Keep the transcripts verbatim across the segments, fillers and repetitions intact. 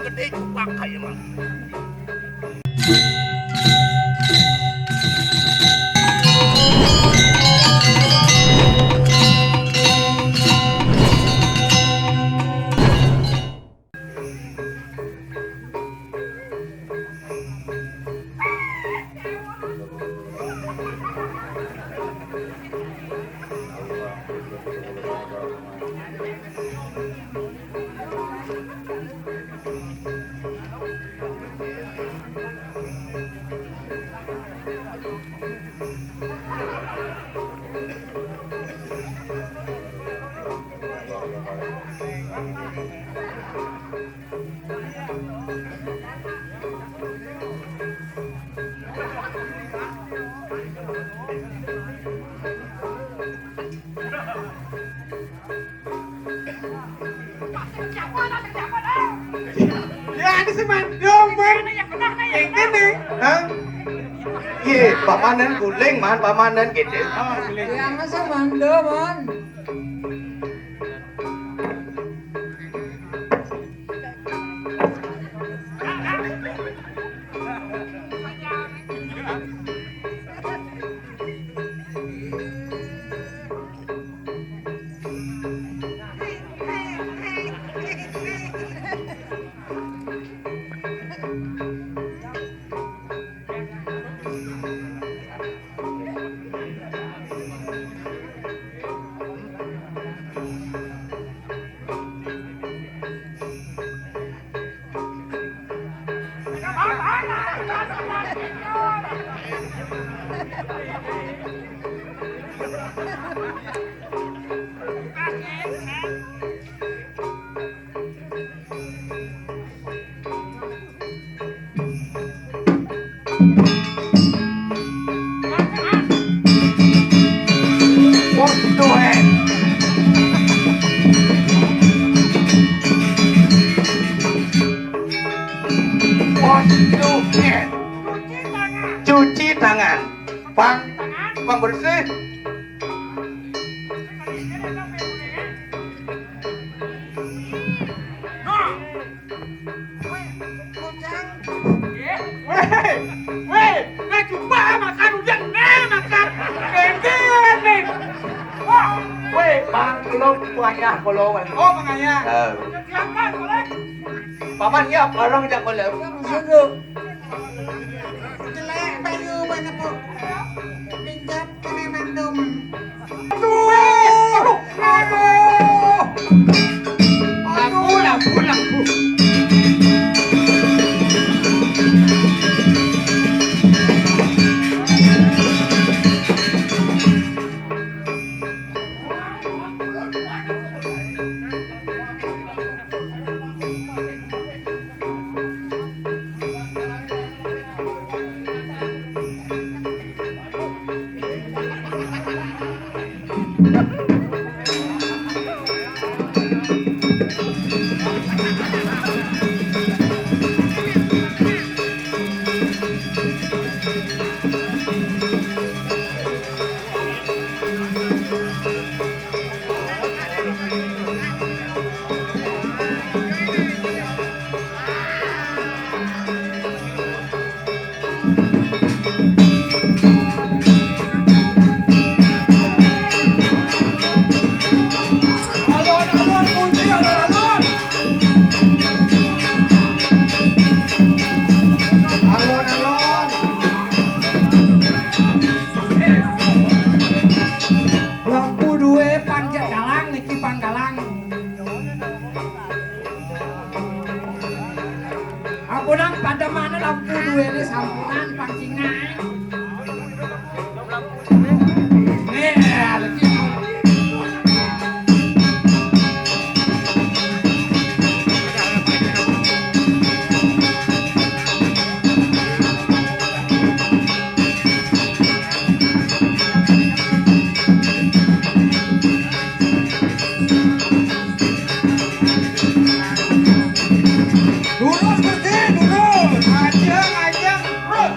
Gedé cupak kaya mah. Ya, ada si Mando, Man. Yang ini, hah? Iya, pamanen guling, Man, pamanen gitu. Oh, guling. Yang masa Mando, Man? Waduh, eh. Waduh, eh. Cuci tangan. Pang, pang bersih. Weh, weh, nah coba makan udah, nah makan. Kengkeng nih. Wah, weh, Bang, lo pengayah kalau, weh. Oh, pengayah. Eh. Siapa, Kolek? Paman, ya, bareng, ya, Kolek. Sungguh. Jelek bayu mana, Bu? Pinjam kene mandum. Aduh, aduh, aduh. Aduh, ampun, ampun. Lampu duwe panjat dalang niki panggalang. Ampunang pada mana lampu duwene sampunan pancingan. Lurus, Gusti, lurus. Ajeng, ajeng, terus.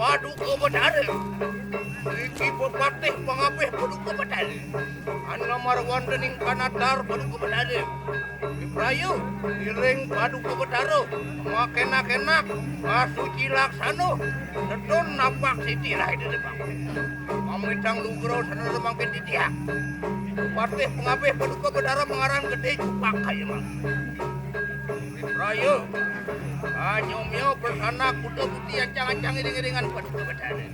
Paduka Betara. Iki pepatih pangabih Paduka Betara. Anu marwandaning Kanatar Paduka Betara. Ibrayu, iring Paduka Betara, makenak-kenak, pasuci laksana, nedun napak siti rahi dedebak. Mamitang lugra sana mangkin titiang. Patih pangabih Paduka Betara mangaran Gedé Cupak kaya mah. Ibrayu, anyomyo persana kuda putih ancang-ancang iring-iringan Paduka Betara.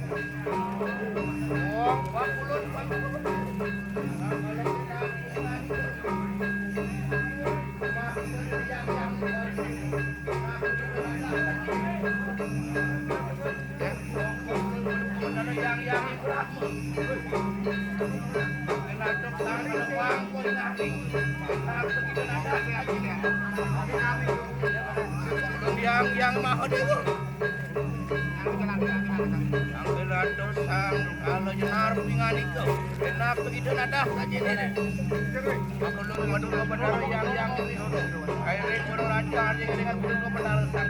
Yang, yang Maha Dewa. Sang Ratu, sang kala jenar pinganika. Enak begitu nadah saja ini. Aku lu madu kebenar yang, yang ini. Air itu raja ada dengan betul kebenar sang.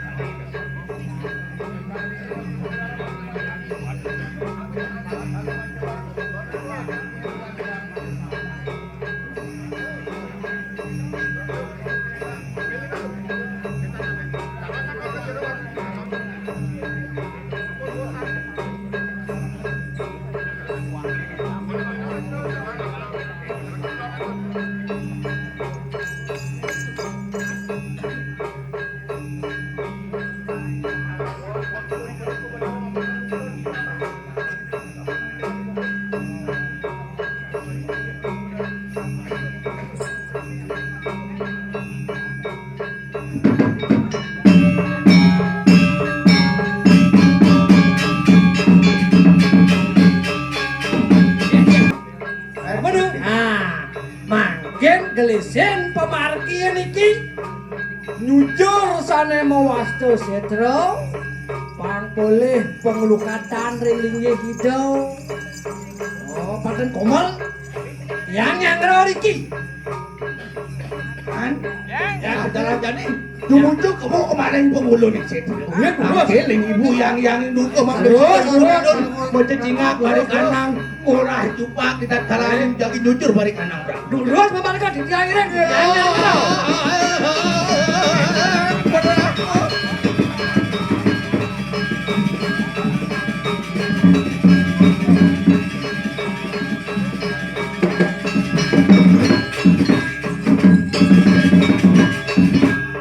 Waduh. Nah, mangkin gelisin pamargi niki nyujur sané mawasta sétra, pang polih panglukatan ring linggih Ida. Oh, paten komel. Yang nyanggra riki. Kan? Yang, yang jalan jani. Dumuju kemu kemarin pengulu di situ. Iya, terus. Oke, ling ibu yang, yang duka mak terus, terus. Baca cingak, balik anang, murah cupak, kita kalahin, jagi jujur, balik anang, bro. Terus, Bapak Dekat, di akhirnya, yang nyanggra.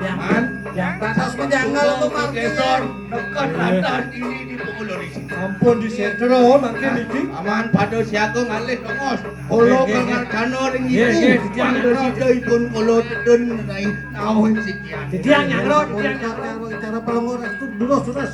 Yang, yang tatas menjanggal tuh, Mang. Kesor, deket lantas ini di pengulu di sini. Ampun, di setro, mangkin iki. Aman pada siaga ngalih tongos. Kula kang ngargana ring ibu. Nggih, nggih, titiang. Pangdo sida ipun kula tedun naik naon sikian. Titiang nyangro, titiang nyangro. Cara pelongo itu dulu terus.